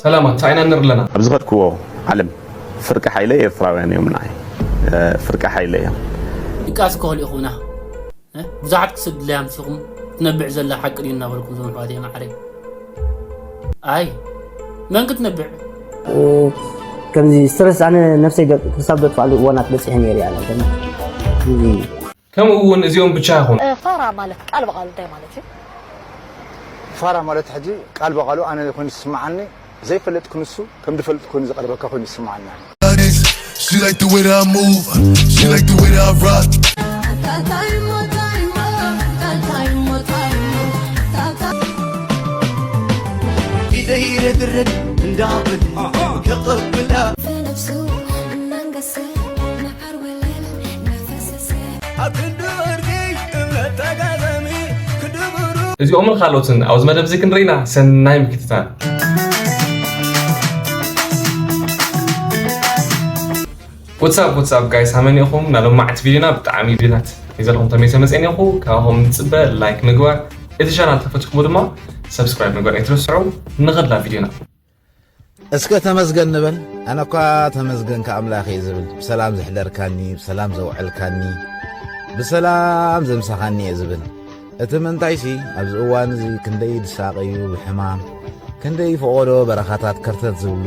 ሰላማት፣ እንታይ ኢና ንርኢ ኣለና? ኣብ ዝኸድክዎ ዓለም ፍርቂ ሓይለይ ኤርትራውያን እዮም ንዓይ። እ፣ ፍርቂ ሓይለይ እዮም። ድቃስ ክኸሉ ኢኹምና። እ? ብዙሓት ክስድለያ ኣምሲኹም ትነብዕ ዘላ ሓቂ ድዩ እናበልኩም ዞም ኣሕዋተይ መዓረይ። ኣይ መን ክትነብዕ? ከምዚ ስትረስ ኣነ ነብሰይ ገ- ክሳብ ዘጥፋሉ እዋናት በፂሐ ነይሩ እያ። ከምዚ ከምኡ እውን እዚኦም ብቻ ይኹኑ። ፋራ ማለት ቃል ብቃሉ እንታይ ማለት እዩ? ፋራ ማለት ሕጂ ቃል ብቃሉ ኣነ ኮይኑ ዝስምዓኒ ዘይፈልጥ ክንሱ ከም ዝፈልጥ ኮይኑ ዝቀርበካ ኮይኑ ዝስምዓኒ። She like the way that I move, she like the way that I rock. ኢደይ ረግረግ እንዳብል ከቐብላ እዚኦምን ካልኦትን ኣብዚ መደብ እዚ ክንርኢና ሰናይ ምክትታል። What's up, what's up guys? ሃመን ኢኹም? ናሎም መዓት ቪዲዮና ብጣዕሚ ቪዲዮታት ይዘልኹም ተመይሰ መፅእን ኢኹ። ካብኹም ንፅበ ላይክ ምግባር፣ እቲ ቻናል ተፈትኩም ድማ ሰብስክራይብ ምግባር ኣይትረስዑ። ንኸድላ ቪዲዮና። እስከ ተመስገን ንበል። ኣነ እኳ ተመስገንካ ኣምላኽ እየ ዝብል፣ ብሰላም ዘሕደርካኒ፣ ብሰላም ዘውዐልካኒ፣ ብሰላም ዘምሳኻኒ እየ ዝብል። እቲ ምንታይሲ ኣብዚ እዋን እዚ ክንደይ ዝሳቐዩ ብሕማም፣ ክንደይ ፈቖዶ በረኻታት ከርተት ዝብሉ፣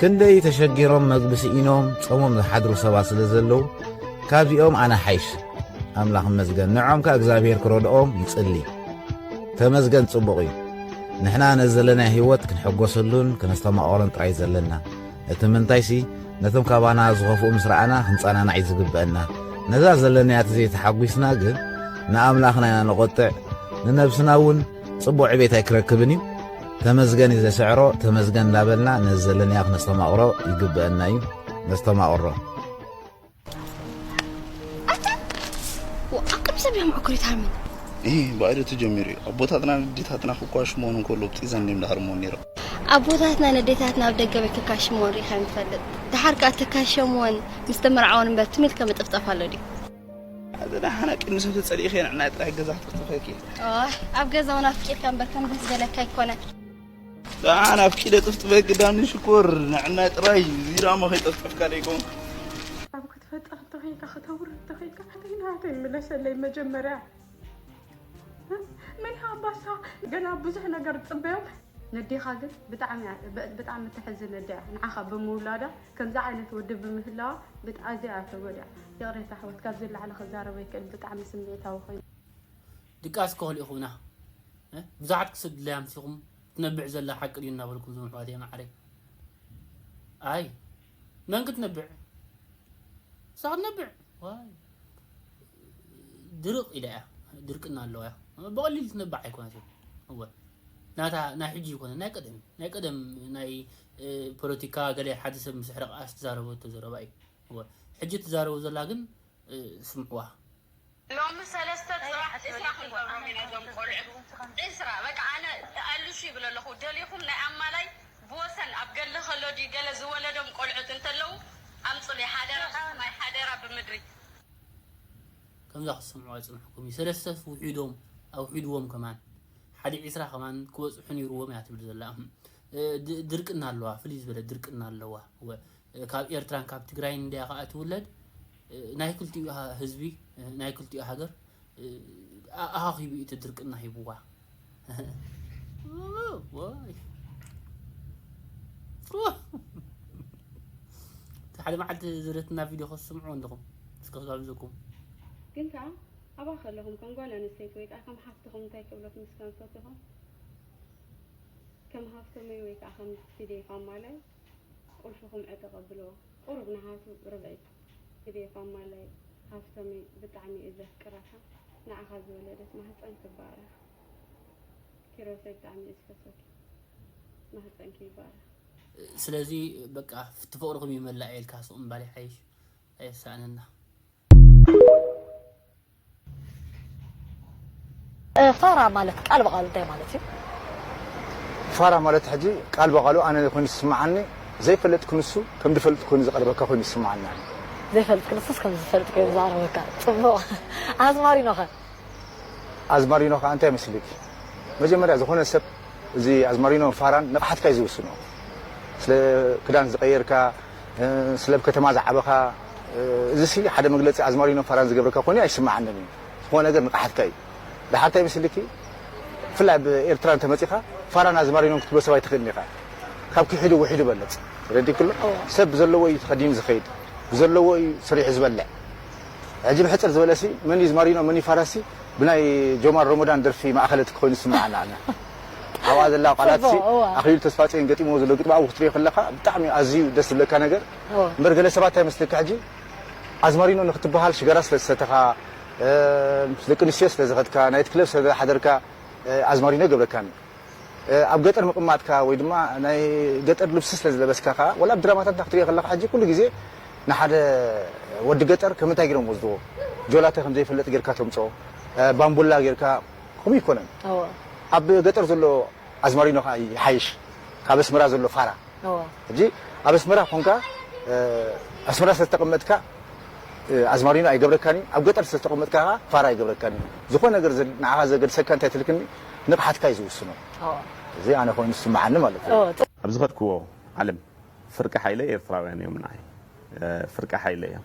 ክንደይ ተሸጊሮም መግቢ ስኢኖም ጾሞም ዝሓድሩ ሰባት ስለ ዘለዉ፣ ካብዚኦም ኣነ ሓይሽ። ኣምላኽ ይመስገን። ንዖም ከኣ እግዚኣብሔር ክረድኦም ይጽሊ። ተመስገን ጽቡቕ እዩ። ንሕና ነዚ ዘለናዮ ህይወት ክንሕጎሰሉን ክነስተማቕሮን ጥራይ ዘለና። እቲ ምንታይሲ ነቶም ካባና ዝኸፍኡ ምስ ረኣና ክንጸናናዕ እዩ ዝግበአና። ነዛ ዘለናያ ተዘይተሓጒስና ግን ንኣምላኽና ኢና ንቖጥዕ፣ ንነብስና እውን ጽቡቕ ዕቤት ኣይክረክብን እዩ። ተመስገን እዩ ዘስዕሮ፣ ተመስገን እንዳበልና ነዚ ዘለናዮ ክነስተማቕሮ ይግበአና እዩ። ነስተማቕሮ። ኣታ ኣቅም ሰብ እዮም ዕኩሪት ሃምን ይህ ባዕሉ ተጀሚሩ እዩ። ኣቦታትና ንዴታትና ክኳሽሞን እንከሎ ብጢዘን እዮም ዝሃርሞን ነይሮም። ኣቦታትና ነዴታትና ኣብ ደገ ቤት ክካሽሞን ሪኢኻ እዮም ትፈልጥ። ድሓር ከኣ ተካሸምወን ምስ ተመርዓወን እምበር ትም ኢልካ ምጥፍጣፍ ኣሎ ድዩ? ኣዘ ደሓና ቅድሚ ሰብ ተጸሊእኺ ንዕናይ ጥራይ ገዛ ክትጥፈኪ። ኦይ ኣብ ገዛ እውን ኣፍቂርካ እምበር ከም ደስ ገለካ ኣይኮነን። ደሓን ኣፍቂደ ጥፍጥፈኪ ዳኒ ሽኮር ንዕናይ ጥራይ ዚራሞ ከይጠፍጠፍካ ደይኮንኩ። ኣብ ክትፈጥር እንተኾይንካ ከተውርድ እንተኾይንካ ናተይ ናተይ ምለሰለይ መጀመርያ መን ኣባሳ ገና ብዙሕ ነገር ትጽበዮም ነዴኻ ግን ብጣዕሚ እያ- ብ- ብጣዕሚ ተሕዝን ኣደ እያ ንዓኻ ብምውላዳ ከምዚ ዓይነት ወዲ ብምህላዋ ብጣ- ኣዝያ እያ ተጎዲኣ ይቕሬታ ኣሕዋት ካብዚ ንላዕሊ ክዛረብ ኣይክእል ብጣዕሚ ስምዒታዊ ኮይኑ ድቃስ ከኽልኢኹምና ብዙሓት ክስድለያ ኣምሲኹም ትነብዕ ዘላ ሓቂ ድዩ እናበልኩም ዞም ኣሕዋተይ መዓረይ ኣይ መን ክትነብዕ ንሳ ክትነብዕ ዋይ ድርቕ ኢላ እያ ድርቅና ኣለዋ እያ ብቐሊል ትነብዕ ኣይኮነትን እወ ናታ ናይ ሕጂ ይኮነ ናይ ቀደም ናይ ቀደም ናይ ፖለቲካ ገለ ሓደ ሰብ ምስ ሕረቕ ኣስ ትዛረበቶ ዘረባ እዩ እወ ሕጂ ትዛረቡ ዘላ ግን ስምዕዋ ሎሚ ሰለስተ ፅባሕ ዒስራ ክንገብሮም ኢና እዞም ቆልዑ ዒስራ በቃ ኣነ ኣሉሽ ይብል ኣለኹ ደሊኹም ናይ ኣማላይ ብወሰን ኣብ ገድሊ ከሎ ድዩ ገለ ዝወለዶም ቆልዑት እንተለዉ ኣምፁለይ ሓደራ ናይ ሓደራ ብምድሪ ከምዛ ክትሰምዑ ኣይፅንሕኩም እዩ ሰለስተ ውሒዶም ኣውሒድዎም ከማን ሓደ ዒስራ ከማን ክበፅሑ ነይርዎም እያ ትብል ዘላ ድርቅና ኣለዋ ፍልይ ዝበለ ድርቅና ኣለዋ ካብ ኤርትራን ካብ ትግራይን እንድያ ከዓ ትውለድ ናይ ክልቲኡ ህዝቢ ናይ ክልቲኡ ሃገር ኣኻኺቡ እቲ ድርቅና ሂብዋ ሓደ መዓልቲ ዝረትና ቪድዮ ከስምዑ እንድኹም እስከ ክጋብዘኩም ግን ከዓ ኣብኣ ከለኹም ከም ጓል ኣንስተይቲ ወይ ከዓ ከም ሓፍትኹም እንታይ ክብለኩም እስከ ንፈትኹም ከም ሃፍተመይ ወይ ከዓ ከም ቲዴ ፋማላይ ቁልፍኹም ዕጥቕ ኣብልዎ። ቁሩብ ንሃቱ ርብዒ ቲዴ ፋማላይ ሃፍተመይ ብጣዕሚ እየ ዘፍቅረካ ንዓኻ ዝወለደት ማህፀን ትባረኽ። ኪሮሰይ ብጣዕሚ እየ ዝፈትወኪ ማህፀንኪ ይባረኽ። ስለዚ በቃ እቲ ፍቅርኹም ይመላእ ኢልካ ስቕ ምባል ይሓይሽ ኣየሳእነና። ፋራ ማለት ቃል ብቃሉ እንታይ ማለት እዩ? ፋራ ማለት ሕጂ ቃል ብቃሉ ኣነ ኮይኑ ዝስምዓኒ ዘይፈልጥ ክንሱ ከም ዝፈልጥ ኮይኑ ዝቀርበካ ኮይኑ ይስምዓኒ። ዘይፈልጥ ክንሱስ ከም ዝፈልጥ ኮይኑ ዝቀርበካ ጽቡቕ። ኣዝማሪኖኸ? ኣዝማሪኖ ከዓ እንታይ መስልክ? መጀመርያ ዝኾነ ሰብ እዚ ኣዝማሪኖ ፋራን ንቕሓትካ እዩ ዝውስኖ። ስለ ክዳን ዝቐየርካ፣ እ፣ ስለ ኣብ ከተማ ዝዓበኻ፣ እ፣ እዚሲ ሓደ መግለጺ ኣዝማሪኖን ፋራን ዝገብረካ ኮይኑ ኣይስምዓንን እዩ። ዝኾነ ነገር ንቕሓትካ እዩ። ድሓር እንታይ ይመስልኪ? ብፍላይ ኣብ ኤርትራ እንተመጺኻ፣ ፋራን ኣዝማሪኖን ክትብሎ ሰብ ኣይትኽእልን ኢኻ። ካብ ክሒዱ ውሒዱ በለጽ። ረዲክሎ? እወ። ሰብ ብዘለዎ እዩ ተኸዲኑ ዝኸይድ። ብዘለዎ እዩ ሰሪሑ ዝበልዕ። ሕጂ ብሕጽር ዝበለሲ፣ መን እዩ ዝማሪኖ፣ መን እዩ ፋራሲ፣ ብናይ ጆማር ሮሞዳን ደርፊ ማእኸለት ክኾይኑ ዝስምዓና ኣነ። ኣብኣ ዘላ ቃላትሲ፣ ጽቡቕ፣ እወ። ኣኽሊሉ ተስፋጽዮን ገጢምዎ ዘሎ ግጥሚ ኣብኡ ክትሪኦ ከለኻ፣ ብጣዕሚ ኣዝዩ ደስ ዝብለካ ነገር። እወ። እምበር ገለ ሰባት እንታይ ይመስለካ ሕጂ፣ ኣዝማሪኖ ንክትበሃል ሽጋራ ስለ ዝሰተኻ፣ እ፣ ምስ ደቂ ኣንስትዮ ስለ ዝኸድካ፣ ናይት ክለብ ስለ ዝሓደርካ፣ እ፣ ኣዝማሪኖ ይገብረካኒ። እ፣ ኣብ ገጠር ምቕማጥካ ወይ ድማ ናይ ገጠር ልብሲ ስለ ዝለበስካ ከኣ፣ ወላ ኣብ ድራማታት ክትሪኦ ከለኻ ሕጂ ኩሉ ግዜ ንሓደ ወዲ ገጠር ከም እንታይ ገይሮም ወስድዎ? ጆላተ ከም ዘይፈልጥ ጌርካ ተምጽኦ፣ እ፣ ባምቡላ ጌርካ፣ ከምኡ ኣይኮነን። እወ። ኣብ ገጠር ዘሎ ኣዝማሪኖ ከኣ ይሓይሽ ካብ ኣስመራ ዘሎ ፋራ። እወ። ሕጂ ኣብ ኣስመራ ኮንካ፣ እ፣ ኣስመራ ስለ ዝተቐመጥካ፣ እ፣ ኣዝማሪኖ ኣይገብረካን እዩ። ኣብ ገጠር ስለ ዝተቐመጥካ ከኣ ፋራ ኣይገብረካን እዩ። ዝኾነ ነገር ዘ-፣ ንዓኻ ዘገድሰካ እንታይ ትልክኒ፣ ንቕሓትካ እዩ ዝውስኖ። እወ። እዚ ኣነ ኮይኑ ዝስምዓኒ ማለት እዩ። እወ። ኣብ ዝኸድክዎ ዓለም ፍርቂ ሓይለ ኤርትራውያን እዮም ንዓይ። እ፣ ፍርቂ ሓይለ እዮም።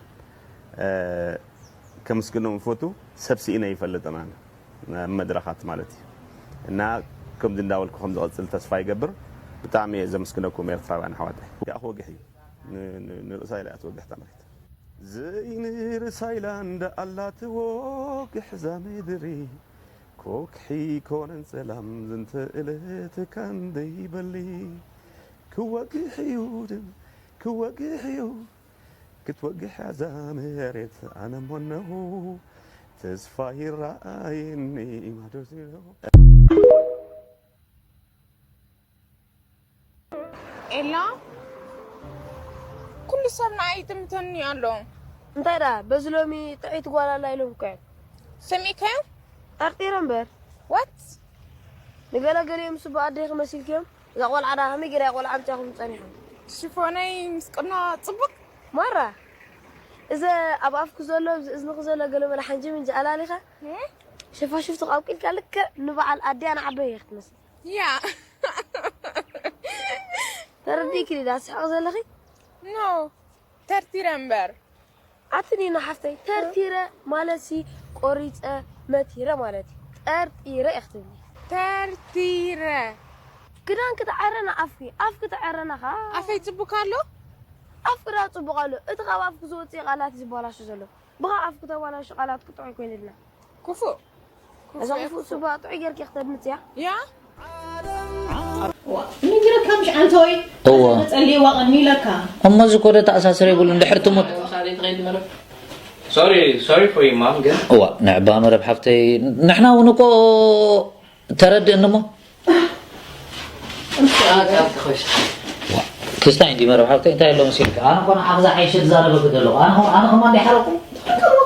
እ፣ ከመስግኖም እፈቱ፣ ሰብ ስኢነ ይፈልጥን ኣነ፣ ኣብ መድረኻት ማለት እዩ። እና ከምዚ እንዳበልኩ ከም ዝቐጽል ተስፋ ይገብር። ብጣዕሚ እየ ዘመስግነኩም ኤርትራውያን ኣሕዋተይ። ያእኹ ወግሕ እዩ። ን-፣ ን-፣ ንርእሳ ኢላ እያ ትወግሕ እታ መሬት። ዘይንርእሳ ኢላ እንዳ ኣላትዎ ግሕዛ ምድሪ፣ ኮክሒ ኮነን ጸላም ዝንተ እለት ካንደይ በሊ። ክወግሕ እዩ ድም፣ ክወግሕ እዩ፣ ክትወግሕ እዛ መሬት ኣነ ሞነኹ፣ ተስፋ ይረኣየኒ ማዶ ዜሮ። ኤላ፣ ኩሉ ሰብ ንዓይ ይጥምተኒ ኣሎ። እንታይ ደኣ፣ በዚ ሎሚ ጥዕይቲ ጓል ኣላ ኢሎም እኮ እዮም። ሰሚዕካዮ? ጠርጢረ እምበር። ዋት? ንገለገሊኦም ጽቡቕ ኣደ ኢኺ መሲልክዮም። እዛ ቆልዓ ደኣ ከመይ ገይራ እያ ቆልዓ ኣምጺኣኹም ጸኒሓ? ሽፎነይ ምስ ቅኖ ጽቡቕ። ማራ፣ እዘ ኣብ ኣፍኩ ዘሎ፣ ኣብዚ እዝንኺ ዘሎ ገለ መለ ሓንጂ ምንጂ ኣላሊኻ፣ እ? ሸፋሽፍቲ ኣውቂልካ ልክዕ ንበዓል ኣዲኣ ንዓበይ እያ ክትመስል። ያ። ተረዲእኪ ዲዳ ትስሕቂ ዘለኺ? ኖ፣ ተርቲረ እምበር። ኣቲ ኒና ሓፍተይ፣ ተርቲረ ማለትሲ ቆሪጸ፣ መቲረ ማለት እዩ። ጠርጢረ ኢኺ ትብሊ። ተርቲረ። ክዳንኪ ተዓረና ኣፍኪ፣ ኣፍኪ ተዓረና ኸኣ። ኣፈይ ጽቡቅ ኣሎ? ኣፍኪ ደኣ ጽቡቅ ኣሎ። እቲ ካብ ኣፍኪ ዝወጽእ ቃላት እዩ ዝበላሹ ዘሎ። ብኻ ኣፍኪ ተባላሹ ቃላት ክጥዑይ ኮይንልና። ክፉእ። እዛ ክፉእ እሱ ባጥዑ ጌርኪ ክተድምጽያ? ያ? ዋ፣ ንግረካ ምሽ ዓንተወይ። እወ። ተጸልይዋ ቀኒ ኢለካ። እሞ እዚ ኮደ ተኣሳስር የብሉን፣ ድሕር ትሙት። ሶሪ፣ ሶሪ ፎር ዩ ማም፣ ግን እዋ፣ ንዕባ መረብ ሓፍተይ፣ ንሕና እውን እኮ ተረድእኒ እሞ። ዋ፣ ክስታይ እንዲ መረብ ሓፍተይ፣ እንታይ ኣሎ መሲልካ? ኣነ እኮ ንዓኽ ዝሓይሸ ዝዛረበኪ ዘለኹ። ኣነ ኸም-፣ ኣነ ኸማ እንዲሓረኩ?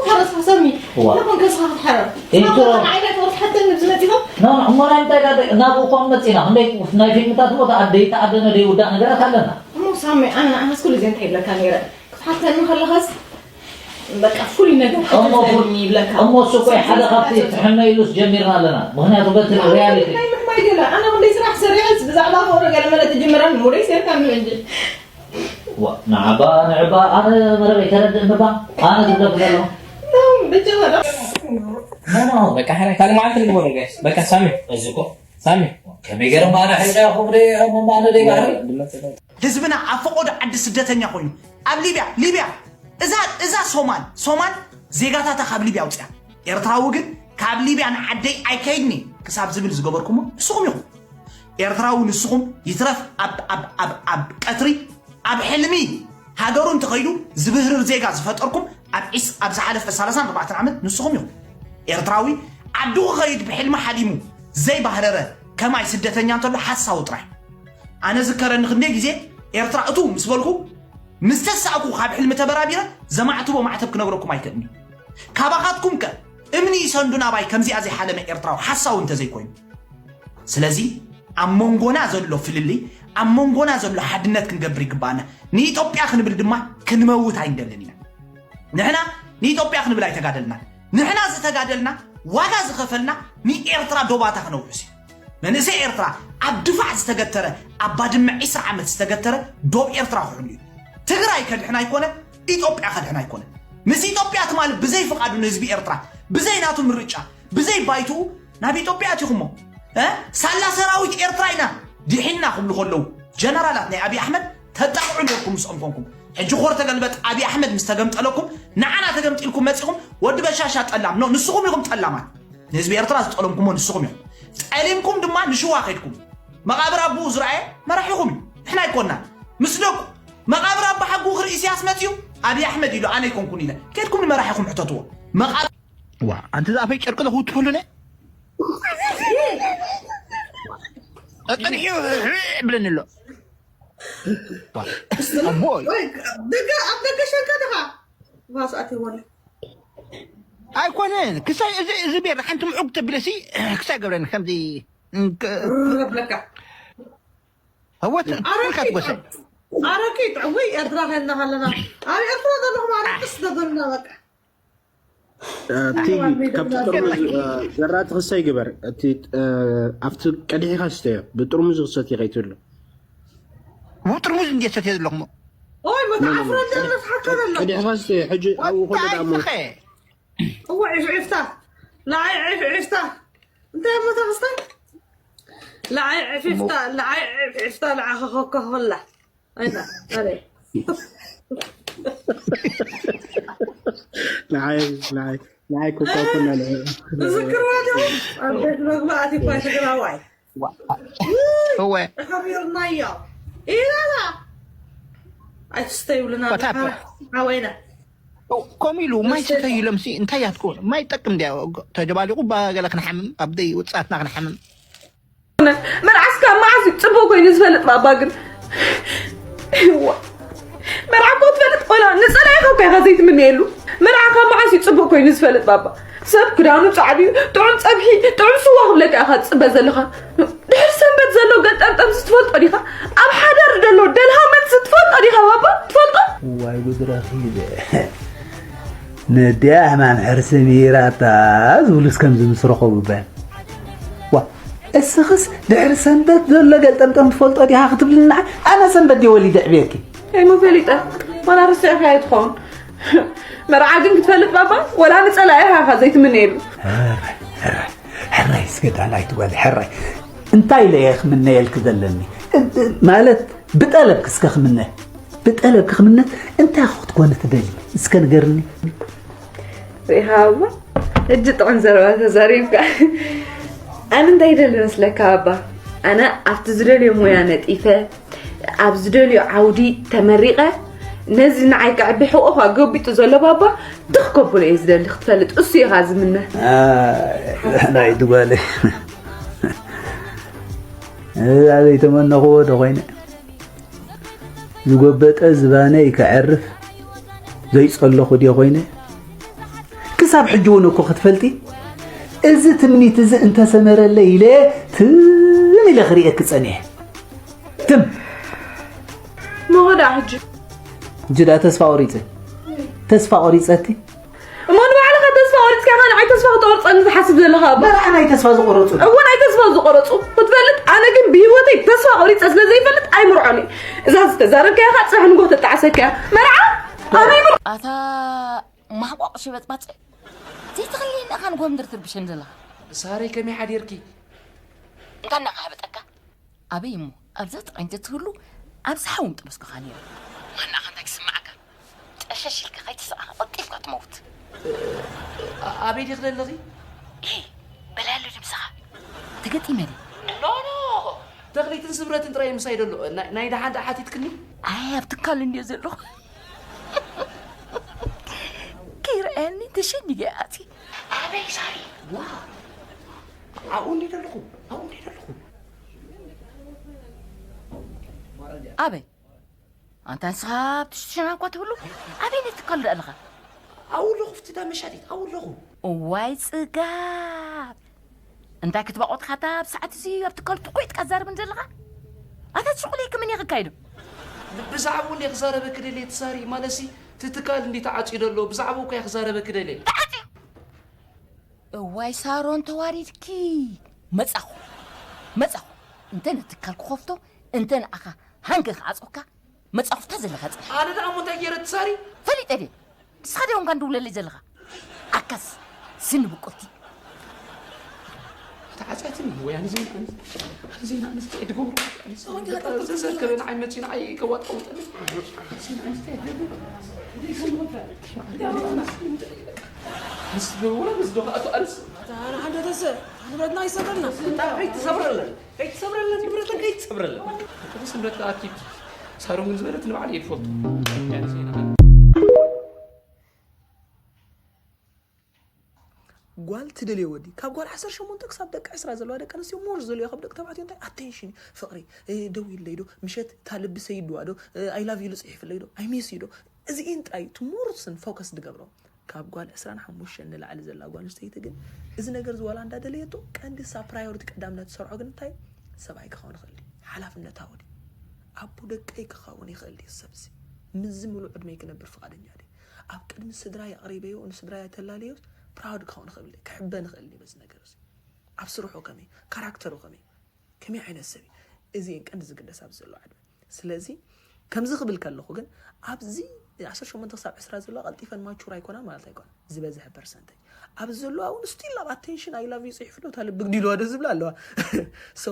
ተረሳሰሚ። ዋ። ንኹን ከስኻ ክትሓረም። ኢንትሮ። ንዓይ ዳ ተወርሓተን ንብዚ መጺኻ? ኖ፣ ኖ፣ እሞ ናይ እንታይ ዳ-፣ ናብኡ እኮ መጺና። ክንደይ ናይ ፊልምታት እሞ ተኣደ-፣ ተኣደነ ደይውዳእ ነገራት ኣለና። እሞ ሳሚ፣ ኣነ፣ ኣነስ ኩሉ ግዜ እንታይ ይብለካ ነይረ? ክትሓተኒ ከለኻስ፣ በቃ፣ ፍሉይ ነገር እሞ ሓተተኒ ይብለካ። እሞ እሱ እኮ ሓደ ካብቲ ትሕመ ኢሉስ ጀሚርና ኣለና። ምኽንያቱ በቲ ሪያሊቲ። ናይ ምሕማይ ገለ፣ ኣነ ክንደይ ስራሕ ሰሪሐስ ብዛዕባ ፍቕሪ ገለ መለ ትጅምረን ሙደይ ሴርካ ምን እንጂ። ዋ፣ ንዓባ፣ ንዕባ፣ ኣነ መረበይ ተረድእ ንባ፣ ኣነ ዝብለኩ ዘለኹ። ኖ፣ ብቻ በቃ። ኖ፣ ኖ። በቃ፣ ሕራይ፣ ካልእ መዓልቲ ንግበሮ፣ ጋይስ። በቃ፣ ሳሚ። እዚ እኮ ሳሚ። ከመይ ገይሮም ኣነ ሒዝና ኢኹም ደ-፣ እሞ ኣነ ደይ ባህሪ? ህዝብና ኣብ ፈቆዶ ዓዲ ስደተኛ ኮይኑ፣ ኣብ ሊብያ፣ ሊብያ፣ እዛ፣ እዛ ሶማል፣ ሶማል ዜጋታታ ካብ ሊብያ ኣውፅያ። ኤርትራዊ ግን ካብ ሊብያ ንዓደይ ኣይከይድኒ ክሳብ ዝብል ዝገበርኩሞ ንስኹም ኢኹም። ኤርትራዊ ንስኹም ይትረፍ ኣብ፣ ኣብ፣ ኣብ፣ ኣብ ቀትሪ ኣብ ሕልሚ ሃገሩ እንተኸይዱ ዝብህርር ዜጋ ዝፈጠርኩም ኣብ ዒስ-፣ ኣብ ዝሓለፈ ሰላሳን ኣርባዕተን ዓመት ንስኹም ኢኹም። ኤርትራዊ ዓዱ ክኸይድ ብሕልሚ ሓሊሙ ዘይባህረረ ከማይ ስደተኛ እንተሎ ሓሳዊ ጥራይ። ኣነ ዝከረኒ ክንደይ ግዜ ኤርትራ እቱ ምስ በልኩ ምስ ተሳእኩ ካብ ሕልሚ ተበራቢረ ዘማዕትቦ ማዕተብ ክነግረኩም ኣይክእልኒ። ካባኻትኩም ከ እምኒ ይሰንዱ ናባይ ከምዚኣ ዘይሓለመ ኤርትራዊ ሓሳዊ እንተዘይኮይኑ። ስለዚ ኣብ መንጎና ዘሎ ፍልልይ፣ ኣብ መንጎና ዘሎ ሓድነት ክንገብር ይግባኣና። ንኢትዮጵያ ክንብል ድማ ክንመውት ኣይንደልን ኢና። ንሕና ንኢትዮጵያ ክንብል ኣይተጋደልናን። ንሕና ዝተጋደልና፣ ዋጋ ዝኸፈልና ንኤርትራ ዶባታ ክነውሕስ እዩ። መንእሰይ ኤርትራ ኣብ ድፋዕ ዝተገተረ፣ ኣብ ባድመ ዒስራ ዓመት ዝተገተረ ዶብ ኤርትራ ክሕሉ እዩ። ትግራይ ከድሕን ኣይኮነ፣ ኢትዮጵያ ከድሕን ኣይኮነ። ምስ ኢትዮጵያ ትማል ብዘይ ፍቓዱ ንህዝቢ ኤርትራ፣ ብዘይ ናቱ ምርጫ፣ ብዘይ ባይትኡ ናብ ኢትዮጵያ ኣቲኹሞ። እ? ሳላ ሰራዊት ኤርትራ ኢና ድሒንና ክብሉ ከለዉ፣ ጀነራላት ናይ ኣብይ ኣሕመድ ተጣቕዑ ነርኩም ምስኦም ኮንኩም። ሕጂ ኮር ተገልበጥ ኣብይ ኣሕመድ ምስ ተገምጠለኩም፣ ንዓና ተገምጢልኩም መጺኹም፣ ወዲ በሻሻ ጠላም። ኖ፣ ንስኹም ኢኹም ጠላማት። ንህዝቢ ኤርትራ ዝጠለምኩሞ ንስኹም ኢኹም። ጠሊምኩም ድማ ንሽዋ ከድኩም። መቓብር ኣቦኡ ዝረኣየ መራሒኹም እዩ። ንሕና ኣይኮንናን። ምስ ደቁ መቓብር ኣቦ ሓጉ ክርኢ ኢሳያስ መጺኡ፣ ኣብይ ኣሕመድ ኢሉ ኣነ ኣይኮንኩን ኢለ። ከድኩም ንመራሒኹም ሕተትዎ። መቓብር ዋ፣ ኣንቲ ዝኣፈይ ጨርቂ ዶ ክውትፈሉ ነ? ጸኒሑ ብለኒ ኣሎ። ዋ፣ ኣቦይ። ወይ፣ ደገ፣ ኣብ ደገ ሸንካ ድኻ? ኳስ ኣትይዎ ኣሎ። ኣይኮነን። ክሳይ እዚ፣ እዚ ቤር ሓንቲ ምዑግ ተቢለሲ፣ ክሳይ ገብረኒ ከምዚ እንክ-፣ ርብለካ። ህወት ኣረቂ፣ ኩልካ ትጎሰ። ኣረቂ፣ ወይ ኤርትራ ኸና ኸለና። ኣብ ኤርትራ ዘለኹም ኣረቂ ስደዱልና በቃ። እቲ ኣብቲ ሜዳ ካብቲ ጥርሙዝ፣ እ፣ ዘራእቲ ክሳይ ግበር። እቲ፣ እ፣ ኣብቲ ቀዲሕካ ስተዮ። ብጥርሙዝ ክሰትዮ ከይትብሎ። ብጥርሙዝ እንዴት ሰትዮ ዘለኹሞ? ኦይ፣ መተዓፍረ እንዴት መስሓካ ዘሎ? ቀዲሕካ ስተዮ። ሕጂ ኣብኡ ከሎ ወጣ ደኣ እሞ። ይኸ። እዋ፣ ዒፍዒፍታ። ንዓይ ዒፍዒፍታ። እንታይ እሞ ተኽስታይ? ንዓይ ዒፍዒፍታ፣ ንዓይ ዒፍዒፍታ፣ ንዓኻ ኮካ ኮላ። ኣይና፣ ኣረ። ንዓይ፣ ንዓይ፣ ንዓይ ኮካ ኮላ ንዓይ። ዝክርዋ ዶ? ኣብ ቤት መግቢ ኣትዩ እኳ ትግራዋይ። ዋ። እወ። ተኸቢርናዮ። ኢላላ። ኣይትስተይ ይብሉና። ኮታፕ። ሓወይና። ከምኡ ኢሉ ማይ ሰተ ይብለምሲ እንታይ እያ ትከውን? ማይ ይጠቅም እንድያ ተደባሊቑ ባ ገለ ክንሓምም፣ ኣብ ደይ ውጻትና ክንሓምም። መርዓስ ካብ መዓስ እዩ ጽቡቕ ኮይኑ ዝፈልጥ ባባ ግን? እዋ። መርዓ እኮ ትፈልጥ ቆልዓ ንጸላኢኻ እኮ ኢኻ ዘይትምነየሉ። መርዓ ካብ መዓስ እዩ ጽቡቕ ኮይኑ ዝፈልጥ ባባ? ሰብ ክዳኑ ጻዕዳ እዩ፣ ጥዑም ጸብሒ፣ ጥዑም ስዋ ክብለካ ኢኻ ትጽበ ዘለኻ። ድሕሪ ሰንበት ዘሎ ገልጠምጠም ዝትፈልጦ ዲኻ? ኣብ ሓዳር ዘሎ ደልሃመት ዝትፈልጦ ዲኻ ባባ? ትፈልጦ? ዋይ ጉድ ረኺበ። ነዲኣ ሕማም ሕርሲ ምሂራታ ዝብሉስ ከምዚ ምስ ረኸቡ በል። ዋ፣ እስኽስ ድሕሪ ሰንበት ዘሎ ገልጠምጠም ትፈልጦ ዲኻ ክትብልኒ ንዓ? ኣነ ሰንበት ድየ ወሊደ ዕብየኪ? ከይሞ ፈሊጠ፣ ዋላ ረሲዕካዮ ትኸውን። መርዓ ግን ክትፈልጥ ባባ፣ ወላ ንጸላኢኻ ኢኻ ዘይትምነየሉ። ሕራይ፣ ሕራይ፣ ሕራይ እስከ ዳናይት ጓል፣ ሕራይ። እንታይ ኢለ እየ ክምነየልኪ ዘለኒ? እ-፣ እ-፣ ማለት ብጠለብኪ እስከ ክምነ። ብጠለብኪ ክምነ እንታይ ክትኮኒ ትደሊ? እስከ ንገርኒ። ሪኢኻ ኣባ፣ ሕጂ ጥዑም ዘረባ ተዛሪብካ። ኣነ እንታይ ይደሊ መስለካ ኣባ? ኣነ ኣብቲ ዝደልዮ ሞያ ነጢፈ፣ ኣብ ዝደልዮ ዓውዲ ተመሪቐ፣ ነዚ ንዓይ ከዕቢ ሕቖኻ ገቢጡ ዘሎ ባባ ትኽ ከብሎ እየ ዝደሊ ክትፈልጥ። እሱ ኢኻ ዝምነ። ኣይ፣ ናይ ድጓለይ። እዛ ዘይተመነኽዎ ዶ ኮይነ? ዝጎበጠ ዝባነይ ከዕርፍ ዘይጸለኹ ድየ ኮይነ? ክሳብ ሕጂ እውን እኮ ክትፈልጢ፣ እዚ ትምኒት እዚ እንተሰመረለይ ኢለ ትም ኢለ ክርእየኪ ጸኒሐ። ትም። መኸዳ ሕጂ። ሕጂ ደኣ ተስፋ ቆሪጸ። ተስፋ ቆሪጸቲ? እሞ ንባዕልኻ ተስፋ ቆሪጽካ ኢኻ ንዓይ ተስፋ ክተቆርጸኒ ዝሓስብ ዘለኻ ኣባ። መርዓ ናይ ተስፋ ዝቆረጹ። እወ ናይ ተስፋ ዝቆረጹ። ክትፈልጥ ኣነ ግን ብህይወተይ ተስፋ ቆሪጸ ስለ ዘይፈልጥ ኣይምርዖን እየ። እዛ ዝተዛረብካያ ኸኣ ጽባሕ ንግሆ ተጣዕሰካ እያ። መርዓ ኣበይ ምር- ኣታ ማሕቋቕ ሽበጥ ባጽዕ። ዘይተኽልየኒ ኢኻ ንግሆ ምድሪ ትርብሸኒ ዘለኻ። ሳረይ ከመይ ሓዲርኪ? እንታይ እናኻህበጠካ? ኣበይ እሞ ኣብዛ ጥቓይ እንተትህሉ ኣብዚ ሓዊ ምጠበስኩኻ ነይረ። ማናኻ እንታይ ክስምዓካ? ጠሸሽ ኢልካ ከይትስዓኻ ቀልጢፍካ ትመውት። ኣ-፣ ኣበይ ዲኺ ዘለኺ? ኢሂ፣ በላያሉ ድምስኻ። ተገጢመ ድየ? ኖ፣ ኖ። ተኽሊትን ስምረትን ጥራይ ምሳይ ደሎ። ናይ፣ ናይ ደሓን ደኣ ሓቲትክኒ? ኣይ፣ ኣብ ትካል እንድየ ዘለኹ። ከይረኣየኒ ተሸኒገ ኣትየ። ኣበይ ሳሪ? ዋ። ኣብኡ እንድየ ዘለኹ። ኣብኡ እንድየ ዘለኹ። ኣበይ? ኣንታ ንስኻ ኣብቲ ሽሻና እኳ ትህሉ፣ ኣበይ ነቲ ትካል ደኣ ኣለኻ? ኣብኡ ኣለኹ፣ ኣብቲ ዳ መሻጢት፣ ኣብኡ ኣለኹ። እዋይ ጽጋብ! እንታይ ክትባቖጥካ ኣታ ኣብ ሰዓት እዚ ኣብ ትካል ትኩዒትካ ትዛረብን ዘለኻ? ኣታ ትሽቁለይ ከመን እየ ክካይዶ? ብ-፣ ብዛዕባኡ እንድየ ክዛረበኪ ደልየ፣ እቲ ሳሪ፣ ማለትሲ፣ እቲ ትካል እንድዩ ተዓጽዩ ዘሎ፣ ብዛዕባኡ እኮ እየ ክዛረበኪ ደልየ። ተዓጽዩ? እዋይ ሳሮን ተዋሪድኪ መጻኹ። መጻኹ። እንተ ነትካል ክኸፍቶ፣ እንተ ንኣኻ ሃንገ ክዓጾካ፣ መጻኹ ፍታ ዘለኻ ጽንሕ። ኣነ ደኣ እሞ እንታይ ገይረ ትሳሪ? ፈሊጠ ድየ? ንስኻ ድዮም ካን ድውለለይ ዘለኻ? ኣካስ፣ ስኒ ብቁልቲ። ተዓጻትኒ ወይ ኣነ ዘይና ኣነ ዘይና ኣነ ስታይ ድገብሩ። ዘዘርከበ ንዓይ መጺ ንዓይ ከዋጣ ውጠልኝ። ዘይና ኣነ ስታይ ድገብሩ። ምስ ወላ ምስ ዶ ኣቶ ኣንስ ኣታ ንሓደ ተሰ ንብረትና ይሰብረልና። እንታይ ከይትሰብረለን? ከይትሰብረለን ንብረተን ከይትሰብረለን። ቅዱስ ንብረት ኣኪብ ሳሮን ግን ዝበለት ንባዕል እየ ትፈልጡ። ጓል ትደልዮ ወዲ ካብ ጓል ዓሰርተ ሸሞንተ ክሳብ ደቂ ዕስራ ዘለዋ ደቂ ኣንስትዮ ሞር ዝደልዮ ካብ ደቂ ተባዕትዮ እንታይ ኣቴንሽን እዩ፣ ፍቕሪ። ደው ኢለይ ዶ ምሸት እታ ልቢ ሰይድዋ ዶ ኣይላቭ ዩ ሉ ፅሒፍለይ ዶ ኣይሚስ ዩ ዶ እዚኢን ጥራይ ቱ ሞርስን ፎከስ ድገብሮ። ካብ ጓል ዕስራን ሓሙሽተን ንላዕሊ ዘላ ጓል ኣንስተይቲ ግን እዚ ነገር ዝዋላ እንዳደለየቶ ቀንዲ ሳብ ፕራዮሪቲ ቀዳምነት ትሰርዖ ግን እንታይ እዩ? ሰብኣይ ክኸውን ይኽእል እዩ። ሓላፍነታዊ ድዩ? ኣቦ ደቀይ ክኸውን ይኽእል ድዩ? ሰብዚ ምዚ ሙሉእ ዕድመይ ክነብር ፍቓደኛ ድዩ? ኣብ ቅድሚ ስድራይ ኣቕሪበዮ ንስድራይ ኣይተላለዮ ፕራውድ ክኸውን ይኽእል ድዩ? ክሕበን ይኽእል ድዩ በዚ ነገር እዚ? ኣብ ስርሑ ከመይ? ካራክተሩ ከመይ? ከመይ ዓይነት ሰብ እዩ? እዚ እየን ቀንዲ ዝግደስ ኣብዚ ዘሎ ዓድመ። ስለዚ ከምዚ ክብል ከለኹ ግን ኣብዚ ዓሰርተ ሸሞንተ ክሳብ ዕስራ ዘለዋ ቀልጢፈን ማቹር ኣይኮና ማለት ኣይኮነ ዝበዝሐ ፐርሰንተጅ ኣብዚ ዘለዋ እውን ስቲል ኣብ ኣቴንሽን ኣይ ላቭ ዩ ፅሒፍሎ እታ ልቢ ግዲልዋ ዶ ዝብላ ኣለዋ። So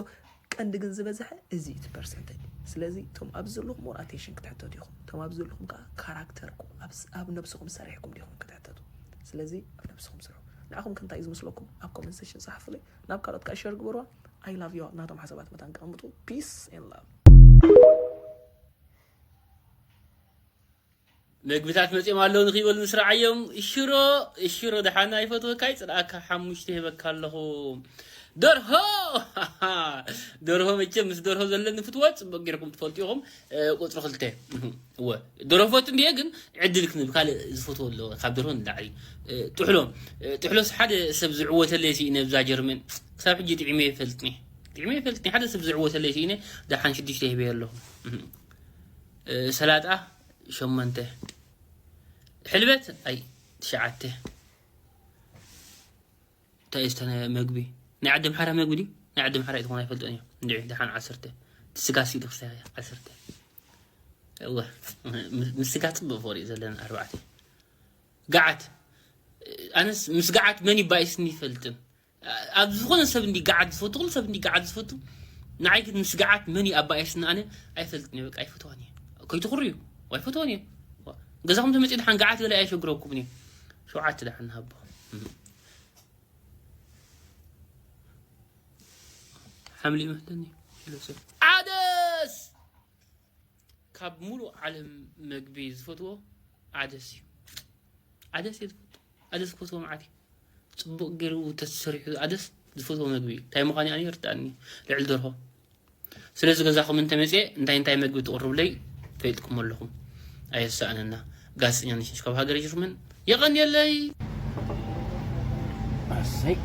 ቀንዲ ግን ዝበዝሐ እዚ እቲ ፐርሰንተጅ። ስለዚ እቶም ኣብዚ ዘለኹም ሞር ኣቴንሽን ክትሕተቱ ኢኹም። እቶም ኣብዚ ዘለኹም ከዓ ካራክተርኩም ኣብ ነብስኹም ሰሪሕኩም ዲኹም ክትሕተቱ። ስለዚ ኣብ ነብስኹም ስርሑ። ንዓኹም ከ እንታይ እዩ ዝመስለኩም ኣብ ኮመንት ሴክሽን ፀሓፉለይ። ናብ ካልኦት ከዓ ሸር ግበርዋ። I love you ናቶም ሓሳባት መታን ከቐምጡ peace and love። መግብታት መፅኦም ኣለዉ ንክይበሉ ንስርዓዮም። ሽሮ ሽሮ ደሓን ኣይፈትወካ ይፅልኣካ ሓሙሽተ ሂበካ ኣለኹ። ደርሆ ደርሆ መቸም ምስ ደርሆ ዘለኒ ፍትወት ፅቡቅ ጌርኩም ትፈልጡ ኢኹም። ቁፅሪ ክልተ እወ ደርሆ ፈቱ እንድየ ግን ዕድል ክንብ ካልእ ዝፈትዎ ኣሎ ካብ ደርሆ ንላዕሊ። ጥሕሎ ጥሕሎስ ሓደ ሰብ ዝዕወተለይ ስኢነ ብዛ ጀርመን ክሳብ ሕጂ ጥዒመ ይፈልጥኒ። ጥዒመ ይፈልጥኒ ሓደ ሰብ ዝዕወተለይ ስኢነ። ደሓን ሽዱሽተ ሂበ ኣለኹ። ሰላጣ ሸሞንተ። ሕልበት ኣይ ትሽዓተ። እንታይ እዩ ዝተ መግቢ ናይ ዓዲ ኣምሓራ መግቢ ድዩ? ናይ ዓዲ ኣምሓራ ኣይትኾን ኣይፈልጦን እዮም። እንድዒ ደሓን ዓሰርተ። እቲ ስጋ ሲ ኢሉ ክስታይ ዓሰርተ። እወ ምስ ስጋ ፅቡቅ ፈሪኡ ዘለና ኣርባዕተ። ገዓት ኣነስ ምስ ገዓት መን ይባኢስኒ ይፈልጥን። ኣብ ዝኾነ ሰብ እንዲ ገዓት ዝፈቱ ኩሉ ሰብ እንዲ ገዓት ዝፈቱ ንዓይ ግን ምስ ገዓት መን ይኣባየስኒ ኣነ ኣይፈልጥን እየ በቃ ኣይፈትዋን እየ። ከይትኹርዩ ኣይፈትዋን እየ። ገዛኹም ተመፂ ደሓን ገዓት ገለ ኣየሸግረኩምን እዩ። ሸውዓተ ደሓን ንሃቦ ሓምሊ ይመህለኒ ኢሉ ሰብ ዓደስ ካብ ሙሉእ ዓለም መግቢ ዝፈትዎ ዓደስ እዩ። ዓደስ እየ ዝፈቱ። ዓደስ ክፈትዎ መዓት እዩ። ፅቡቕ ገይሩ ተሰሪሑ ዓደስ ዝፈትዎ መግቢ እዩ። እንታይ ምዃኑ ኣነ ይርድኣኒ። ልዕሊ ደርሆ። ስለዚ ገዛኹም እንተመፅየ እንታይ እንታይ መግቢ ትቕርቡለይ ፈሊጥኩም ኣለኹም። ኣየሳእነና። ጋዜጠኛ ነሽሽ ካብ ሃገረ ጀርመን የቐንየለይ። ኣሰይ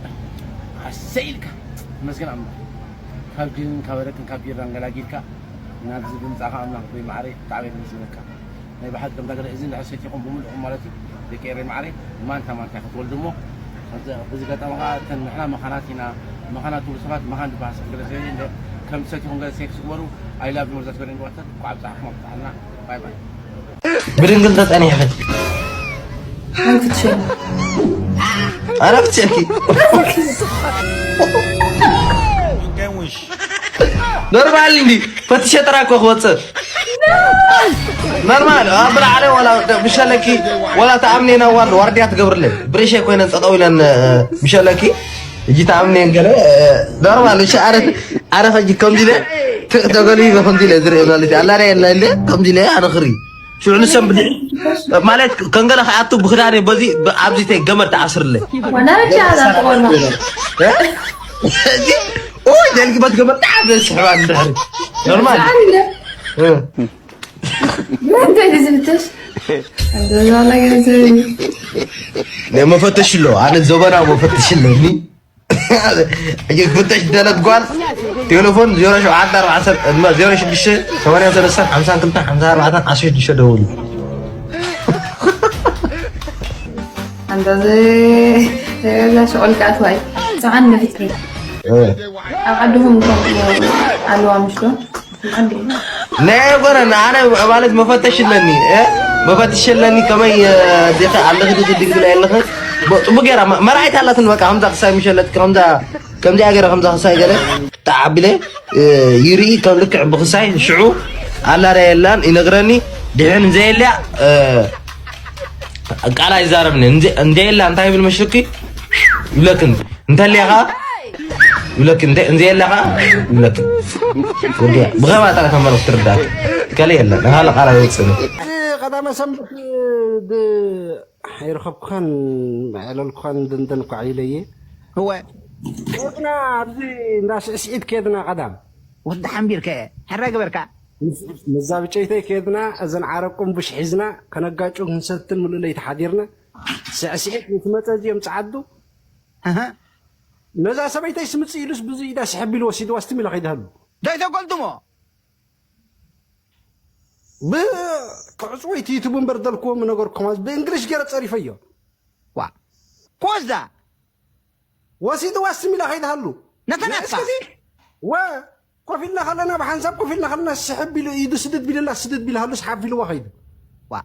ኣሰይ ኢልካ መስገን ኣምላኽ ካብ ጅንን ካብ ኣረቅን ካብ ቢራን ገላጊልካ ናብዚ ብምጻእካ ኣምላኽ ወይ ማዕረይ ብጣዕሚ የመስግነካ። ናይ ብሓቂ ከምዛ ገለ እዚ እንድሕር ሰቲኹም ብምልእኹም ማለት እዩ ደቂ ኤረይ ማዕረይ ማንታ ማንታ ክትወልዱ እሞ በዚ ገጣሚ ከዓ እተን ንሕና መኻናት ኢና መኻናት ትብሉ ሰባት መኻን ዝበሃል ሰብ ገለ ስለየለ ከም ሰቲኹም ገለ ሴክስ ግበሩ። I love you መርዛት በለ ንዋተር እኳ ኣብፀሓኹም ኣብፀሓና። ባይ ባይ። ብድንግል ተጸኒሕኺ ሓንክትሸ ኣረ ብትሸኪ ኖርማል እንዲ ፈትሸ ጥራ እኮ ክወፅእ ኖርማል ኣብ ብላዕለ ወላ ብሸለኪ ወላ ተኣምኔና ዋል ዋርድያ ትገብርለ ብሬሸ ኮይነን ጠጠው ኢለን ምሸለኪ እጂ ተኣምኔን ገለ ኖርማል እሺ ኣረ ኣረ ከጂ ከምዚ ኢለ ተገሊበ ከምዚ ኢለ ዝርኢ ማለት ኣላ ዳ የላ ኢለ ከምዚ ኢለ ኣነ ክርኢ ሽዑ ንሰን ብድዒ ማለት ከንገለ ከኣቱ ብክዳነ በዚ ኣብዚ ተይ ገመድ ተኣስርለ ዋላ ብቻ ኣላ ተቆርባ እ? ኦይ ደልጊበት ገመድ ተዓበ ስሕባ እንድሕሪ ኖርማል እ። ምን እንደዚህ ብትሽ እንደዛ ነገር ናይ መፈተሽ ኣሎ ኣነ ዘበናዊ መፈተሽ ኣለኒ ሕጂ ክፍተሽ ደለት ጓል ቴሌፎን ዜሮ ሸውዓተ ኣርባዕተ ዜሮ ሽዱሽተ ሰማንያ ሰለስተ ሓምሳ ክልተ ሓምሳ ኣርባዕተ ዓሰርተ ሽዱሽተ ደውሉ እንደዚ እዛ ሸቆል ከኣትዋይ ፀዓን ንፍትሪ ኣብ ዓድኹም ከምኡ ኣለዋ ምሽ ዶ? ዓዲ ናይ ጎነ ኣነ ማለት መፈተሽ ኣለኒ እ? መፈተሽ ኣለኒ ከመይ እ፣ ዲኻ ኣለኺ ዲኺ ድንግል ኣለኺ ጽቡቅ ገራ መርኣይት ኣለትን በቃ ከምዛ ክሳይ ምሸለት ከምዛ ከምዚኣ ገረ ከምዛ ክሳይ ገረ ተዓቢለ ይርኢ ከም ልክዕ ብክሳይ ሽዑ ኣላዳ የላን ይነግረኒ ድሕን እንዘየልያ ቃል ኣይዛረብኒ እንዘየላ እንታይ ይብል መሽርኪ ይብለክን እንተልያ ከዓ ይብለክን እንዘየላ ከዓ ይብለክን ብኸባ ጠረ ከመረ ክትርዳእ ከለ የለን ቃል ቃል ኣይወፅእን ቀዳመ ሰንበት ኣይረኸብኩኻን ኣዕለልኩኻን ደንደን እኳ ኢለየ እወ ኬድና ኣብዚ እንዳ ስዕስዒት ኬድና ቀዳም ወዲ ሓንቢርከ ሕረ ግበርካ መዛ ብጨይተይ ኬድና እዘን ዓረብ ቁምቡሽ ሒዝና ከነጋጩ ክንሰትን ምሉእ ለይቲ ሓዲርና ስዕስዒት ንትመፀ እዚኦም ፀዓዱ ኣሃ። ነዛ ሰበይተይ ስምፅ ኢሉስ ብዙ ኢዳ ስሕብ ኢሉ ወሲድዋ ስትም ኢለ ከይድሃሉ ዳይተጎልድሞ ብክዕፅወይቲ ዩቱብ እምበር ደልክዎም ነገርኩም ብእንግሊሽ ገይረ ፀሪፈዮ ዋ ኮዛ ወሲድዋ ስትም ኢለ ከይድሃሉ ነተናትካ ወ ኮፍ ኢልና ከለና ብሓንሳብ ኮፍ ኢልና ከለና ስሕብ ኢሉ ኢዱ ስድድ ቢልላ ስድድ ቢልሃሉስ ሓፍ ኢልዋ ከይዱ ዋ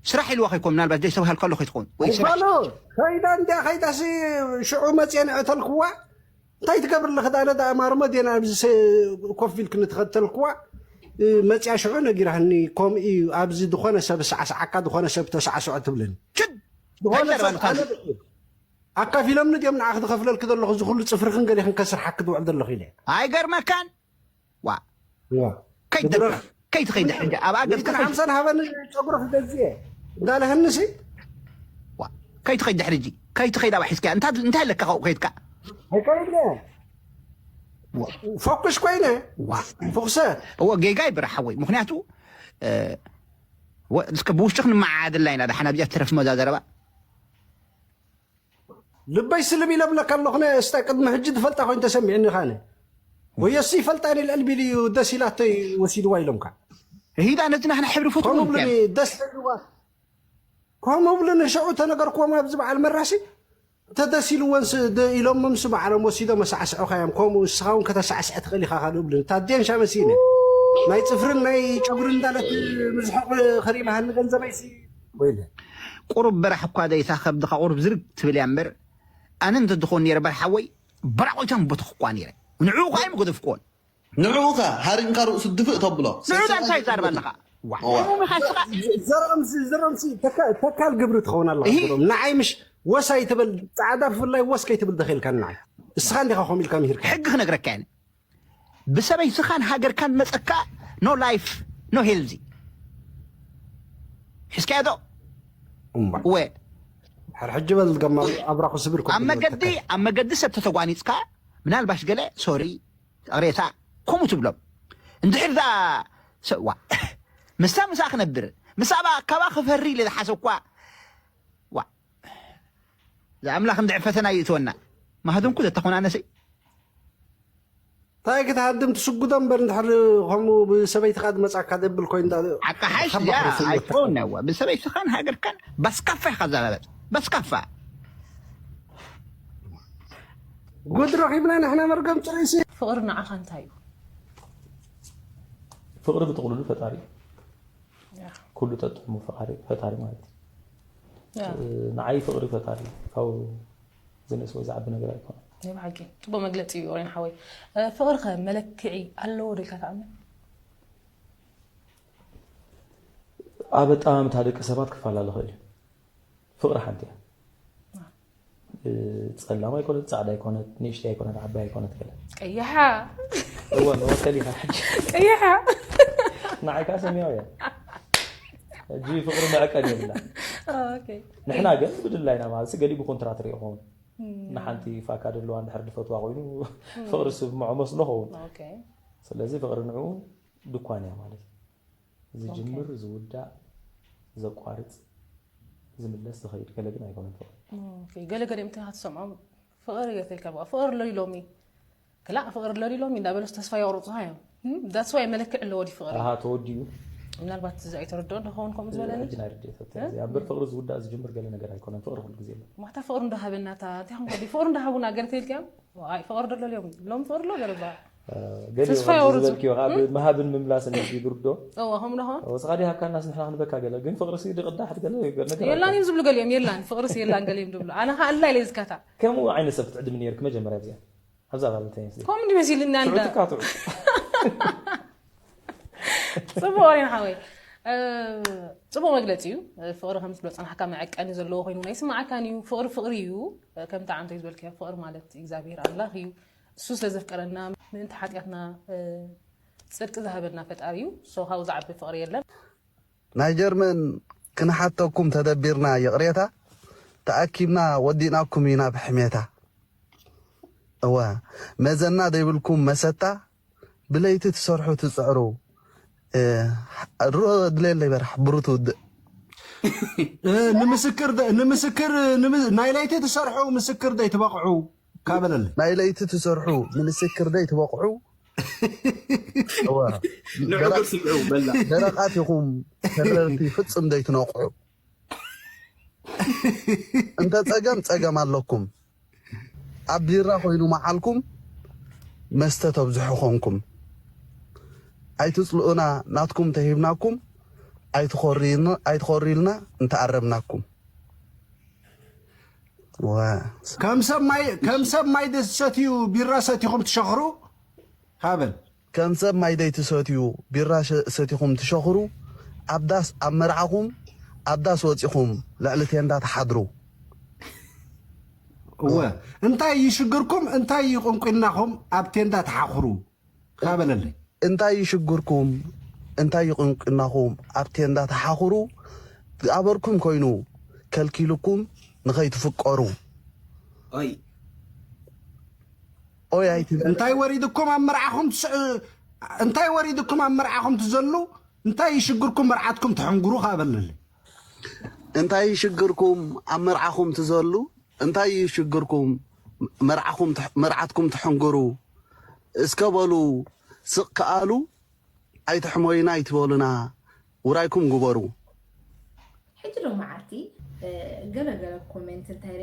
ስራሕ ኢልዋ ከይኮን ምናልባት ዘይሰብሃል ከሎ ከይትኸውን ወይ ስራሕ እኳሎ ከይዳ እንዲያ ከይዳሲ ሽዑ መፅየ ንዕተልክዋ እንታይ ትገብር ኣለኺ ዳነ ዳ ማርመ ዴና ኣብዚ ኮፍ ኢልክ ንትኸተልክዋ መፅያ ሽዑ ነጊራህኒ ከምኡ እዩ ኣብዚ ዝኾነ ሰብ ሳዕሳዓካ ዝኾነ ሰብ ተሳዕስዖ ትብለኒ ችድ ዝኾነ ሰብ ኣይዘረባልካ ኣነ ኣካፊሎምኒ ድዮም ንዓኺ ዝኸፍለልኪ ዘለኹ እዚ ኩሉ ፅፍርኽን ገሊኽን ከስርሓኪ ዝውዕል ዘለኹ ኢለ ኣይገርመካን ዋ ዋ። ከይትደርፍ ከይትኸይድ ሕጂ ኣብ ኣገዝ ሚእትን ሓምሳን ሃበኒ ጨጉሪ ክገዝእ እየ እንዳለህንሲ ዋ ከይትኸይድ ድሕሪ እጂ ከይትኸይድ ኣብ ሒዝካ እንታይ እንታይ ኣለካ ካብኡ ከይድካ ኣይከይድለ ፎኩስ ኮይነ ዋ ፎኩሰ እወ ጌጋ ይብራ ሓወይ ምክንያቱ እ፣ ወ- እስከ ብውሽጥኽ ንመዓድላ ኢና ደሓን ኣብዚኣ ትረፍ መዛ ዘረባ ልበይ ስልብ ኢለ ብለካ ኣለኹ ናይ እስታ ቅድሚ ሕጂ ዝፈልጣ ኮይኑ ተሰሚዕኒ ካነ ወየሱ ይፈልጣኒ ልዕል ቢሉ እዩ ደስ ኢላተይ ወሲድዋ ኢሎምካ ሂዳ ነዚ ናህና ሕብሪ ፈትዎ ከምኡ ብሉኒ ደስ ኢልዋ ከምኡ ብሉኒ ሽዑ ተነገርክዎም ኣብዚ በዓል መራሲ ተደስ ኢልወን ስ- ደ- ኢሎም ምስ በዓሎም ወሲዶ መሳዕስዑኻ እዮም ከምኡ ንስኻ እውን ከተሳዕስዐ ትኽእል ኢኻ ካልእ ብሉኒ ታዴንሻ መሲነ ናይ ፅፍርን ናይ ጨጉሪ እንዳለት ምዝሕቕ ከሪማሃኒ ገንዘበይሲ ወይለ ቁሩብ በራሕ እኳ ዘይታ ከብድኻ ቁሩብ ዝርግ ትብል እያ እምበር ኣነ እንተዝኸውን ነይረ በርሓወይ በራቆይታን ቦተኽኳ ነይረ ንዕኡ ከዓ ኣይምገደፍክዎን ንዕኡ ከ ሃሪምካ ርእሱ ድፍእ ተብሎ ንዑ እንታይ ይዛረብ ኣለኻ ዋ ዋ። እሞ መኻስኻ ዘረምሲ ዘረምሲ ተካ- ተካል ግብሪ ትኸውን ኣለኻ እሂ። ብሎም ንዓይ ምሽ ወሳይ ትብል ፃዕዳ ብፍላይ ወስ ከይትብል ደኺልካ ንዓይ እስኻ እንዲኻ ኮም ኢልካ ምሂርካ ሕጊ ክነግረካ እየ ብሰበይትኻን ሃገርካን መፀካ no life no healthy ሒዝካዮ ዶ እምባ ወ ሕር ሕጂ በል ገማ ኣብራኹ ስብር ኮ ኣብ መገዲ ኣብ መገዲ ሰብ ተተጓኒፅካ ምናልባሽ ገለ ሶሪ ሬሳ ከምኡ ትብሎም እንድሕር ዛ ሰዋ ምስታ ምሳ ክነብር ምስ ኣብ ኣካባ ክፈሪ ኢለ ዝሓሰብኳ ዋ ዝኣምላኽ እንድዕ ፈተና ይእትወና ማህደንኩ ዘተኾናነሰይ እንታይ ክትሃድም ትስጉዶ እምበር እንድሕር ከምኡ ብሰበይትኻ ዝመፃካ ደብል ኮይኑ እንዳ- ዓቃሓሽ ካብ እዚኣ ባሕሪ ስለ- ኣይትኸውን እዋ ብሰበይትኻን ሃገርካን ባስካፋ ኢኻ ዘባበጥ ባስካፋ ጉድ ረኺብና ንሕና መርገም ፅርኢሲ ፍቕሪ ንዓኻ እንታይ እዩ? ፍቕሪ ብጥቕልሉ ፈጣሪ እዩ። ያ፣ ኩሉ ጠጥሙ ፈጣሪ ፈጣሪ ማለት እዩ። ያ፣ እ፣ ንዓይ ፍቕሪ ፈጣሪ እዩ። ካብ ዝንእስ ወይ ዝዓቢ ነገር ኣይኮነን። ናይ ብሓቂ ጽቡቕ መግለጺ እዩ ኦሬን ሓወይ። እ፣ ፍቕሪ ከ መለክዒ ኣለዎ ዶ ኢልካ ትኣምን? ኣብ ኣጠማምታ ደቂ ሰባት ክፈላለ ይኽእል እዩ። ፍቕሪ ሓንቲ እያ። እ፣ ጸላም ኣይኮነት፣ ጻዕዳ ኣይኮነት፣ ንእሽተይ ኣይኮነት፣ ዓባይ ኣይኮነት ገለ። ቀያሓ እወ፣ መወከሊ ኢኻ ሕጂ። ቀያሓ ንዓይ ከዓ ሰማያዊ እያ። ሕጂ ፍቕሪ መዕቀን የብላ። ኦኬ። ንሕና ግን ብድላይና ማለት ገሊኡ ብኮንትራት ሪኦ ኸውን። ንሓንቲ ፋካ ደለዋ እንድሕር ድፈትዋ ኮይኑ ፍቕሪ ስምዖ መስሎ ኸውን። ኦኬ። ስለዚ ፍቕሪ ንዕኡ ድኳን እያ ማለት እዩ። ዝጅምር ዝውዳእ ዘቋርፅ ዝምለስ ዝኸይድ ገለ ግን ኣይኮነን ፍቕሪ። ኦኬ። ገለ ገለ ምትኻ ትሰምዖም ፍቕሪ ገተልካ በቃ ፍቕሪ ኣሎ ሎሚ ክላእ ፍቕሪ ኣሎ ሎሚ እንዳበለስ ተስፋ የቑርፁኻ እዮም። ዳትስ ዋይ መለክዕ ኣለዎ ድዩ ፍቕሪ? ኣሃ ተወዲኡ ምናልባት እዚ ኣይተረድኦ እንተኸውን ከምኡ ዝበለኒ ሕጂ ናይ ርድእ ፈተ እዚኣ እምበር ፍቕሪ ዝውዳእ ዝጅምር ገለ ነገር ኣይኮነን ፍቕሪ ኩሉ ግዜ ኣሎ። ማታ ፍቕሪ እንዳሃበና እታ እንታይ ኹን ፍቕሪ እንዳሃቡና ገለ ተልክዮም ኣይ ፍቕሪ ደሎ እዮም ሎም ፍቕሪ ሎ ገለባ ገሊኡ ተስፋ ከምዚ የቑርጹ። ዝበልክዮ ካብ ምሃብን ምምላስን እዩ ብርዶ እዎ ከምኡ ዶ ወስኻ ዲኻ ካና ንሕና ክንበካ ገለ ግን ፍቕሪ ሲ ድቕዳሕ ገለ ገለ ነገር የላን እዮም ዝብሉ ገሊኦም የላን ፍቕርስ የላን ገሊኦም ዝብሉ ኣነ ከዓ ኣላ ኢለ ዝካታ ከምኡ ዓይነት ሰብ ክትዕድሚ ነይርክ መጀመርያ እዚኣ ኣብዛ ቫለንታይንስ ዴይ ከምኡ እንዲ መሲልኒ ኣንዳ ትዑትካ ትዑት ፅቡቅ ወሬ ሓወይ እ፣ ፅቡቅ መግለፂ እዩ ፍቅሪ ከም ትብሎ ፀናሕካ መዐቀኒ ዘለዎ ኮይኑ ናይ ስማዓካን እዩ ፍቅሪ ፍቅሪ እዩ ከምቲ ዓንተይ ዝበልካዮ ፍቅሪ ማለት እግዚኣብሔር ኣምላኽ እዩ እሱ ስለ ዘፍቀረና ምእንቲ ሓጢኣትና እ፣ ፅድቂ ዝሃበና ፈጣሪ እዩ ሶ ካብኡ ዝዓቢ ፍቅሪ የለን ናይ ጀርመን ክንሓተኩም ተደቢርና ይቕሬታ ተኣኪብና ወዲእናኩም ኢና ብሕሜታ እወ መዘና ዘይብልኩም መሰታ ብለይቲ ትሰርሑ ትፅዕሩ እ፣ ድሮ ድሌለይ በራሕ ብሩት ውድእ እ፣ ንምስክር ደ- ንምስክር ንምስ- ናይ ለይቲ ትሰርሑ ምስክር ደይ ትበቕዑ ካበለለይ ናይ ለይቲ ትሰርሑ ንምስክር ደይ ትበቕዑ እወ፣ ንዕቁር ስምዑ በላ ደረቓት ኢኹም ተረርቲ ፍፅም ደይ ትነቕዑ እንተ ፀገም ፀገም ኣለኩም ኣብ ቢራ ኮይኑ መዓልኩም መስተ ተብዝሑ ኮንኩም ኣይትፅልኡና ናትኩም ተሂብናኩም ኣይትኾርዩና- ኣይትኾርዩልና እንተኣረምናኩም ዋ ከም ሰብ ማይ ከም ሰብ ማይ ደሰትዩ ቢራ ሰቲኹም ትሸኽሩ ሃበል ከም ሰብ ማይ ደይትሰትዩ ቢራ ሸ- ሰቲኹም ትሸኽሩ ኣብ ዳስ ኣብ መርዓኹም ኣብ ዳስ ወፂኹም ልዕሊ ቴንዳ ትሓድሩ እወ እንታይ ይሽግርኩም እንታይ ይቁንቁናኹም ኣብ ቴንዳ ትሓኽሩ ሃበለለይ እንታይ ይሽግርኩም እንታይ ይቁንቁናኹም ኣብ ቴንዳ ትሓኽሩ ዝኣበርኩም ኮይኑ ከልኪሉኩም ንኸይትፍቀሩ ኦይ ኦይ ኣይትበል እንታይ ወሪድኩም ኣብ መርዓኹም ትስ- እንታይ ወሪድኩም ኣብ መርዓኹም ትዘሉ እንታይ ይሽግርኩም መርዓትኩም ትሕንግሩ ሃበለለይ እንታይ ይሽግርኩም ኣብ መርዓኹም ትዘሉ እንታይ ይሽግርኩም መርዓኹም ትሕ- መርዓትኩም ትሕንግሩ እስከ በሉ ስቕ ከኣሉ ኣይትሕሞይና ኣይትበሉና ውራይኩም ግበሩ ሕጂ ዶ መዓልቲ ገለገለ ኮሜንት እንታይ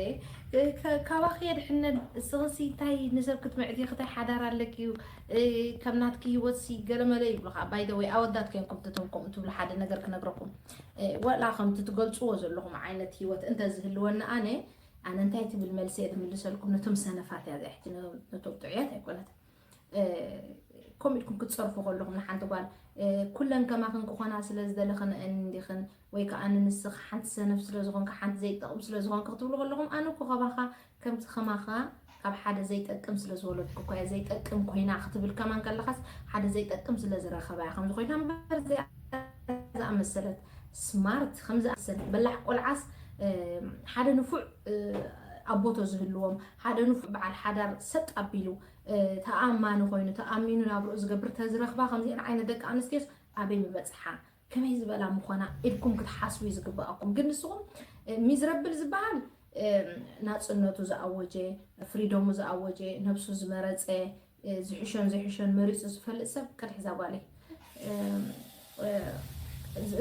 ርአ ካባኺ የድሕነን እስኽሲ እንታይ ንሰብ ክትምዕዲ ክታይ ሓዳር ኣለኪ እዩ ከም ናትኪ ህይወትሲ ገለመለ ይብሉኻ ባይደ ወይ ኣወዳት ኮንኩም ትቶም ከምኡ ትብሉ ሓደ ነገር ክነግረኩም ዋላ ከምቲ ትገልፅዎ ዘለኹም ዓይነት ህይወት እንተዝህልወኒ ኣነ ኣነ እንታይ ትብል መልሲ እየ ዝምልሰልኩም ነቶም ሰነፋት እያ እዚኣ ሕጂ ነቶም ጥዑያት ኣይኮነትን ከምኡ ኢልኩም ክትፀርፉ ከለኹም ንሓንቲ ጓል ኩለን ከማኽን ክኾና ስለ ዝደለኽንአን እንዲኽን ወይ ከዓ ንንስኽ ሓንቲ ሰነፍ ስለ ዝኾንካ ሓንቲ ዘይጠቕም ስለ ዝኾንካ ክትብሉ ከለኹም ኣነ እኮ ከባኻ ከምዚ ከማኻ ካብ ሓደ ዘይጠቅም ስለ ዝወለድኩ እኮ እያ ዘይጠቅም ኮይና ክትብል ከማን ከለኻስ ሓደ ዘይጠቅም ስለ ዝረኸባ እያ ከምዚ ኮይና እምበር እዚኣ ዝኣመሰለት ስማርት ከምዚ ኣመሰለት በላሕ ቆልዓስ ሓደ ንፉዕ ኣቦቶ ዝህልዎም ሓደ ንፉዕ በዓል ሓዳር ሰጥ ኣቢሉ ተኣማኒ ኮይኑ ተኣሚኑ ናብርኡ ዝገብር ተዝረኽባ ከምዚአን ዓይነት ደቂ ኣንስትዮስ ኣበይ ምበፅሓ ከመይ ዝበላ ምኾና ኢልኩም ክትሓስቡ እዩ ዝግበኣኩም ግን ንስኹም ሚዝረብል ዝበሃል ናፅነቱ ዝኣወጀ ፍሪደሙ ዝኣወጀ ነብሱ ዝመረፀ ዝሕሾን ዘይሕሾን መሪፁ ዝፈልጥ ሰብ ቅድሒ እዛ ጓለይ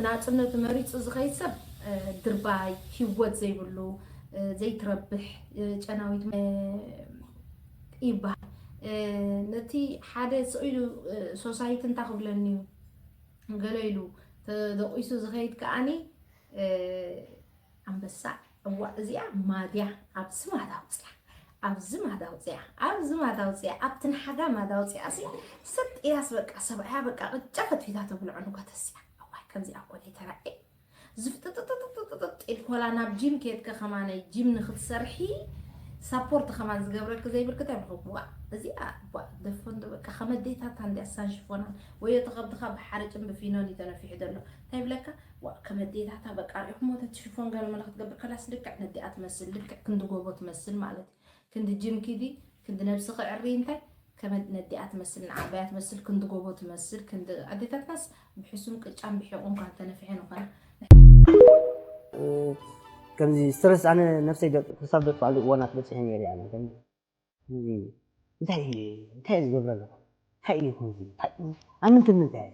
ናፅነቱ መሪፁ ዝኸይድ ሰብ ድርባይ ሂወት ዘይብሉ ዘይትረብሕ ጨናዊት ይበሃል ነቲ ሓደ ስቕ ኢሉ ሶሳይቲ እንታይ ክብለኒ እዩ ገለ ኢሉ ተደቂሱ ዝኸይድ ከዓኒ ኣንበሳ እዋ እዚኣ ማድያ ኣብዚ ማዳ ውፅያ ኣብዚ ማዳ ውፅያ ኣብዚ ማዳ ውፅያ ኣብቲ ንሓጋ ማዳ ውፅያ ሲ ሰጥ ኢላስ በቃ ሰብኣያ በቃ ቅጫ ፈትፊታ ተብልዖ ንጓተስያ እዋይ ከምዚኣ ኮነ ተራእየ ዝፍጥጥጥጥጥጥጥ ኢልኮላ ናብ ጂም ከየድከ ከማነይ ጂም ንክትሰርሒ ሳፖርት ከማን ዝገብረልክ ዘይብልክ እንታይ ብልኩ ዋ እዚኣ ዋ ደፎን በቃ ከመዴታታ እንዲያ ሳንሽፎናን ወይ እቲ ከብድኻ ብሓርጭን ብፊኖን እዩ ተነፊሑ ዘሎ እንታይ ብለካ ዋ ከመዴታታ በቃ ሪእኹሞ ተቲ ሽፎን ገለ መለ ክትገብር ከላስ ልክዕ ነዲኣ ትመስል ልክዕ ክንዲ ጎቦ ትመስል ማለት እዩ ክንዲ ጅም ኪዲ ክንዲ ነብስኺ ዕሪ እንታይ ከመ ነዲኣ ትመስል ንዓባያ ትመስል ክንዲ ጎቦ ትመስል ክንዲ ኣዴታትናስ ብሕሱም ቅጫን ብሒቑን ኳ እንተነፊሐን ይኾና ከምዚ ስትረስ ኣነ ነብሰይ ክሳብ ደጥፍኣሉ እዋናት በፂሐ ነይረ ኣነ ከምዚ እንታይ እንታይ ዝገብረ ኣለኹ እንታይ እዩ ከምዚ ኣምንትን ምንታይ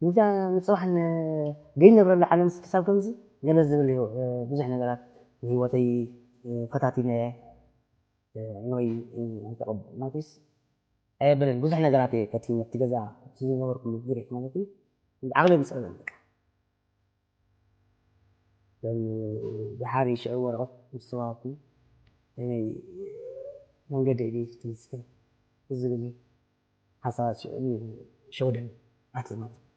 ንዛ ንፅባሕ ገይነብረሉ ዓለም ክሳብ ከምዚ ገለ ዝብል ብዙሕ ነገራት ንህይወተይ ፈታቲነ ወይ ተቐበል ማለትስ ኣየበለን። ብዙሕ ነገራት እየ ከቲመ ኣብቲ ገዛ፣ እቲ ዝነበርኩሉ ዙርያ ማለት እዩ። ዓቕሊ ይፀበል በቃ። ከም ድሓር ሽዑ ወረቐት ምስ ተዋሃብኩ ናይ መንገዲ ዕድል ክትምስክር ዝብል ሓሳባት ሽዑ ሸወደን ኣትየ ማለት እዩ።